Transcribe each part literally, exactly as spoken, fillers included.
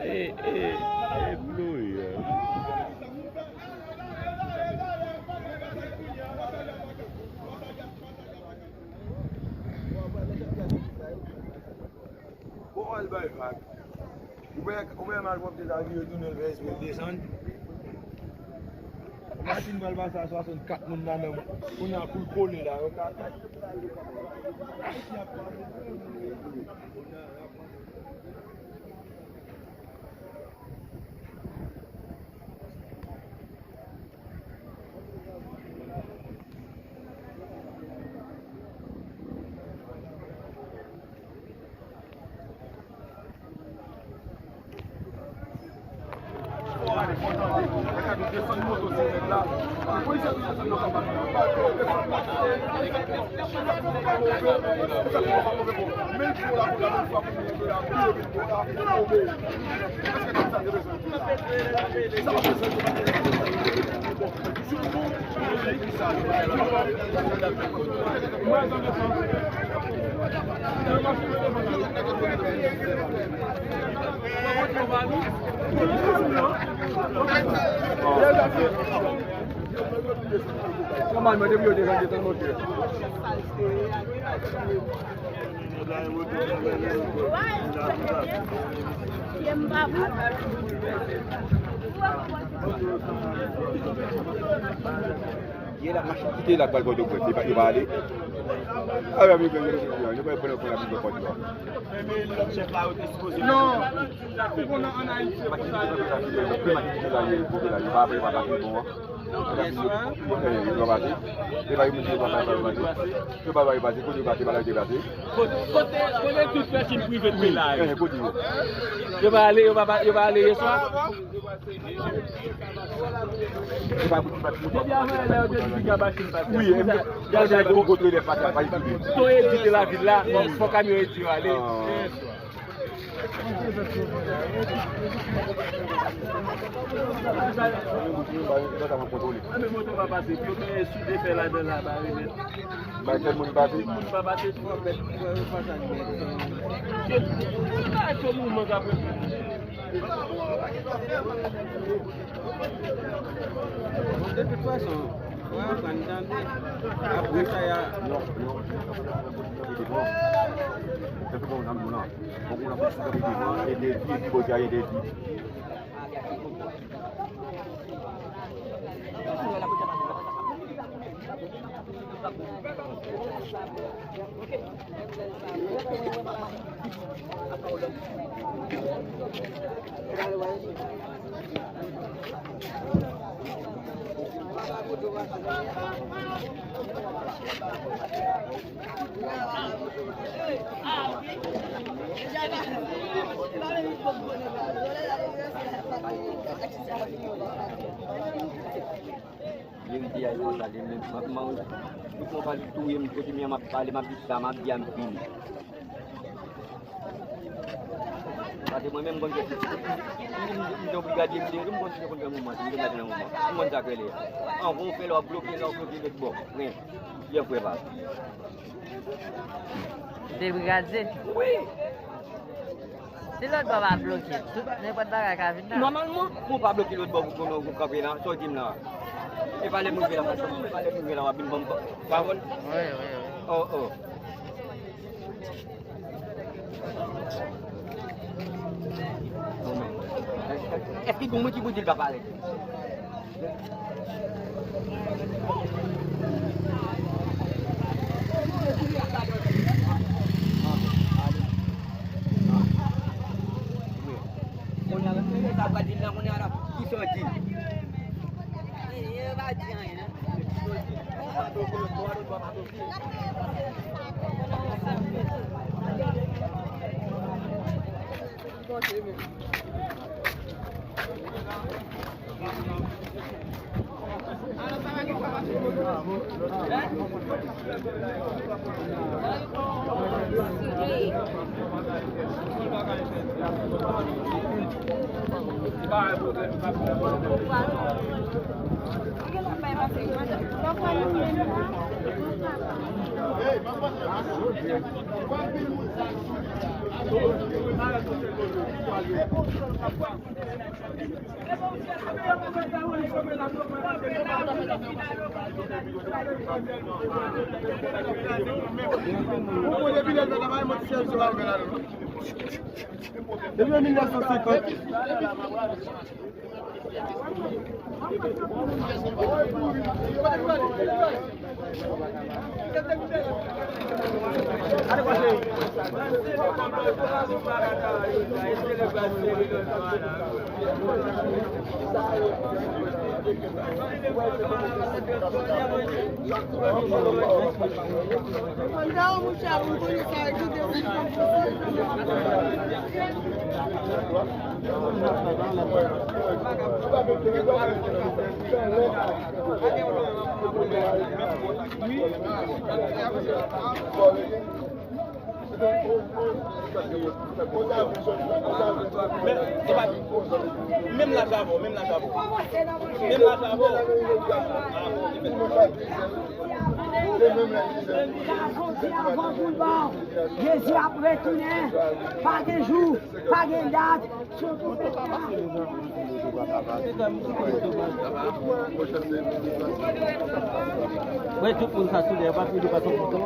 E, e, e, Blue, yeah. Bon, al bay vag. Ou wè, ou wè mal pwòpte la vire tounen, l vè espre l desann. Machin pral pase a swasannkat moun ladan, kounye a pou l kole la, yo ka. Nòmalman, depi yo te rantre tan motè. Ye la, machin kite la, pral Pòtoprens, li pa, li pa ale. A, men, men, men, men, yo pral pran, pran la, pran Pòtoprens. Non, ou konnen ann Ayiti, se konsa. Machin kite la, ye, kite la, ye, pa, pa, pa, pa, bon, an. Yo pa pase. Yo pa pase. Yo pa pase. Kote yo pase, pa la yo te pase. Kote, kote, kote tout machin prive te la yo? Kote yo? Yo pa ale, yo pa, yo pa ale yè swa? Depi avan yè la, yo te di piga machin pase. Wi, e, yo te di kote lè pase, pa itilize. Ton Edi te lavil la, fò kamyon Edi yo ale. Yè swa. Ame moto pa pase, yo gen sou de fè ladan la, pa remèt. Bay tèl moun pase. Moun pa pase, twa mèt, twa mèt. Ke, ke mouvman k ap De tout fason, w ap aprann tande. Apre sa, y a. Non, non. Se pou bon, nan moun nan. Bon, moun nan pou sou kanpe devan, entèdi, epi bò sa, entèdi. Verite a, e konsa li menm. M ap, m ap, tout moun pale touye m, kote m ye a, m ap pale, m ap di sa, m ap di a, m fini. Paske mwen menm, m konn fè pitit. M, m, m te yon brigadye, m te, m konn si te konn fè mouvman, m te brigadye nan mouvman. M konn sa k rele a. Anvan w fè, lè w ap bloke, lè w bloke lòt bò. Men, lè frè pa. Te brigadye? Wi! Si lòt bò pa bloke, tout, nenpòt bagay ka vin la. Nòmalman, pou w pa bloke lòt bò pou konnen ou kanpe la, sa w di m la. E pa lè m rive la, e pa lè m rive la, w ap vin ban m pa, pa konn? Wi, wi, wi. Oh, oh. Èske gen moun ki pou di l pa parèt? Kounye a, sa w pral di la, kounye a la, ki sa w di? Yo pa di anyen, non. Depi mil nèf san senkant. Men, se pa menm laj avè w, menm laj avè w. Menm laj avè w. Jodi avan pou l ba w. Jezi ap retounen. Pa gen jou, pa gen dat. Mwen, tout moun sa sou lè, pa fini pa sou bouton.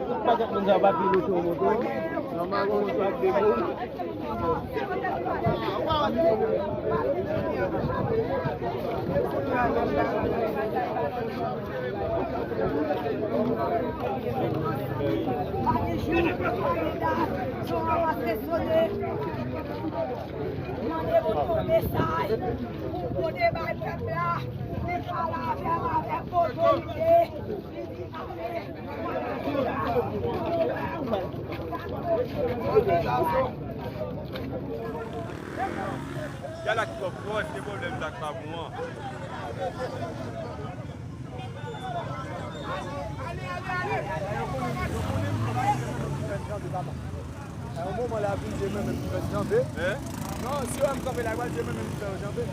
Tout paket moun sa pa fini sou bouton. Nòmalman, moun sa ap demoun. Mande pou yon mesaj, pou pote bay pèp la, pou pale avè m avèk otorite. Gala ki twò pwòch, gen pwoblèm sa k pa bon an. Yon moman la vin, Dye menm ki fè janbe. Non, si yo wè m kanpe la, Dye menm ki fè yo janbe.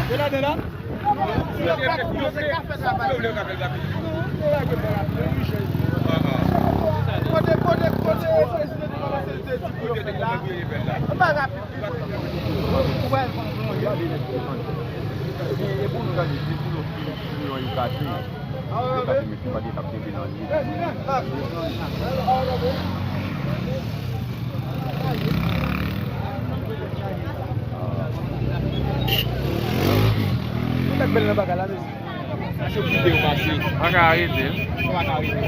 E ladan la? Kote, kote, kote, kote, kote, kote, kote, kote, kote, kote, kote, kote, kote, kote, kote, kote, Ou tèt bèl nan bagay la, mesye. Sa se kite yo pase. Pa ka arete. Pa ka arete.